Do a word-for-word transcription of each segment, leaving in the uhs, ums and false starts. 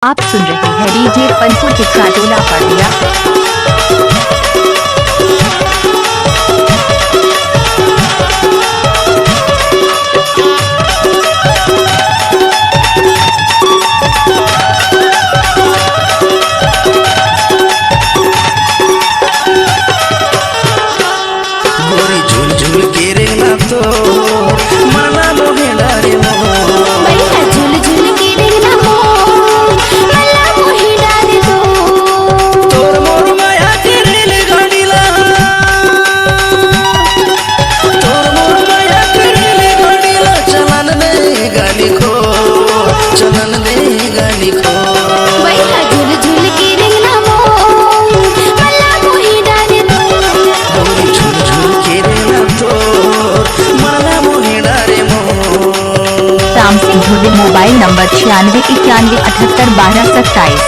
आप सुन रहे हैं डीजे पंचू टिकरा टोला पड़िया। गोरी झुल झुल के रेंगना तो, मना मोहे डारे मोर। बैठा झुल झुल के रेंगना मोर, मना मोहे डारे मोर। तोर मोर माया के रेलगाड़ी ला, तोर मोर माया के रेलगाड़ी ला, चलन दे गाली खो, चलन दे गाली खो। बैठा झुल झुल के रेंगना मोर, मना मोहे डारे मोर। गोरी झुल झुल के रेंगना तोर, मना मोहे डारे मोर। राम सिंह धुर्वे, मोबाइल नंबर छियानवे इक्यानवे अठहत्तर बारह सत्ताईस।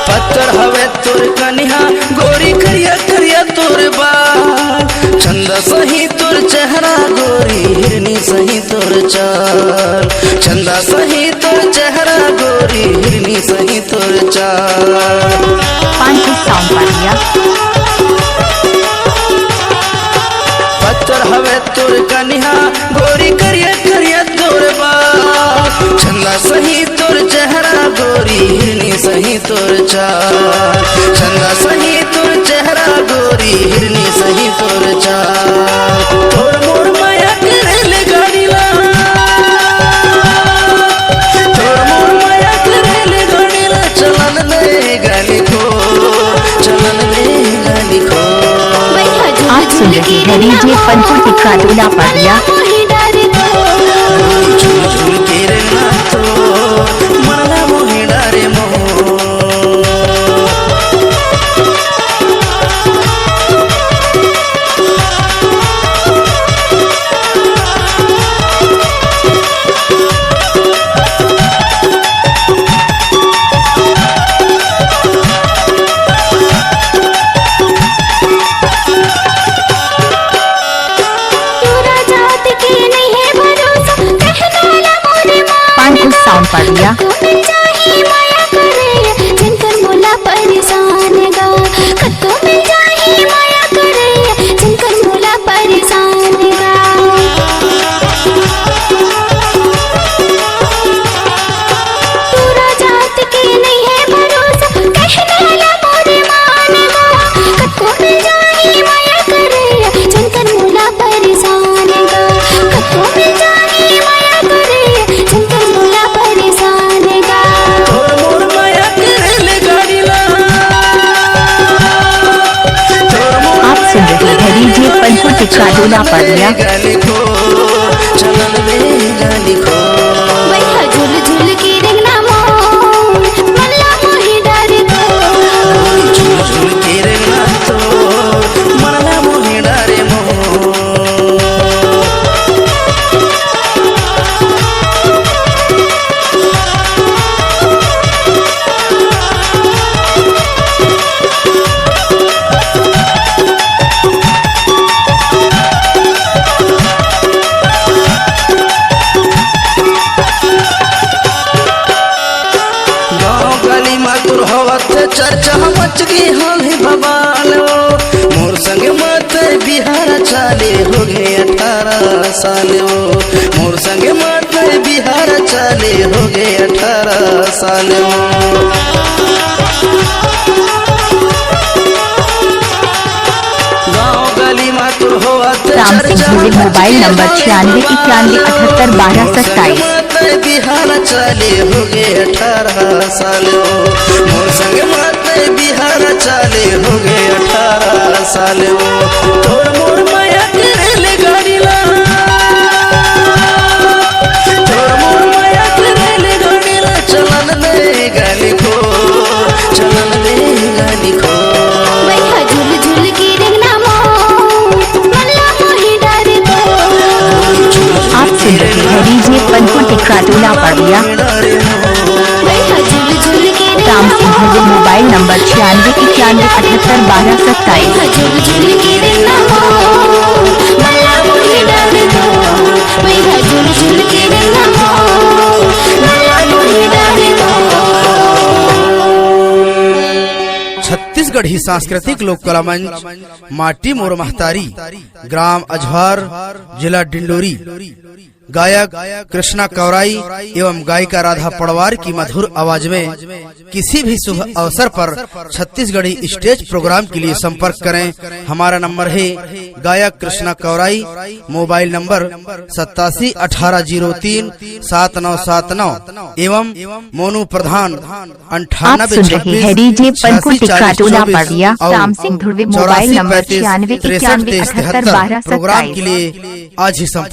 पत्थर हवे तोर कनिहा, गोरी करिया करिया तोर बाल, चंदा सही तोर चेहरा, गोरी हिरनी सही तोर चाल, चंदा सही तोर चेहरा, गोरी हिरनी सही तोर चाल। पांच सौ साउंड पड़िया। पत्थर हवे तोर कनिहा, गोरी करिया करिया तोर बाल, चंदा सही तोर चेहरा, गोरी हिरनी सही तोर चाल, चंदा सही तोर चेहरा, गोरी हिरनी सही तोर चाल। तोर मोर माया के रेलगाड़ी ला, तोर मोर माया के रेलगाड़ी ला, चलन दे गाली खो, चलन दे गाली खो। आप सुन रहे हैं डीजे पंचू टिकरा टोला पड़िया। झुल झुल के रेंगना तो, मना मोहे डारे मोर। टूरा जात के नइ हे भरोसा, कहना ला मोरे माँ। पांच सौ साउंड पड़िया। कतको मिल जाही माया करे, जिनकर मोला परेशान गा। कतको मिल जाही माया करे, जिनकर मोला परेशान गा। टूरा जात के नइ हे भरोसा, कहना ला मोरे मान गा। कतको मिल जाही माया करे, जिनकर मोला परेशान गा। कतको मिल जाही माया करे, जिनकर मोला परेशान गा। तोर मोर माया के रेलगाड़ी ला, तोर मोर आप सुन रहे हैं डीजे पंचू टिकरा टोला पड़िया। गाली खो, चलन दे गाली खो। बैठा झुल झुल के रेंगना मोर, मल्ला मोहे डारे तो। झुल झुल के रेंगना तो, मल्ला मोहे डारे मोर। गाँव गली मा तोर होवत चर्चा मच गे हवे बवाल ओ। मोर संग मत बिहार चाले होगे अठारह साल ओ। मोर संग मत बिहार चाले होगे अठारह साल ओ। गाँव गली मा तोर होवत राम सिंह चर्चा भोले, मच मोबाइल गे नंबर हवे छियानवे इक्यानवे अठहत्तर बारह सत्ताईस। मोर संग मत बिहार चाले होगे अठारह साल ओ। मोर संग मत बिहार चाले होगे अठारह साल ओ। तोर मोर माया के रेलगाड़ी ला, तोर मोर माया के रेलगाड़ी ला, चलन दे गाली खो, चलन दे गाली खो। बैठा झुल झुल के रेंगना मोर, मल्ला मोहे डारे तो। आप सुन रहे हैं डीजे पंचू टिकरा टोला पड़िया। छियानवे इक्यानवे अठहत्तर बारह सत्ताईस। छत्तीसगढ़ी सांस्कृतिक लोक कला मंच, माटी मोर महतारी, ग्राम अजहर, जिला डिंडोरी। गायक कृष्णा कौराई एवं गायिका राधा पड़वार की मधुर आवाज में किसी भी शुभ अवसर पर छत्तीसगढ़ी स्टेज प्रोग्राम के लिए संपर्क करें। हमारा नंबर है गायक कृष्णा कौराई, मोबाइल नंबर सत्तासी अठारह जीरो तीन सात नौ सात नौ एवं मोनू प्रधान आप सुन रहे हैं डीजे पंकु टिक्का टोला पड़िया, राम सिंह धुर्वे, मोबाइल नंबर छियानवे इक्यानवे अठहत्तर बारह सत्ताईस। प्रोग्राम के लिए आज ही संपर्क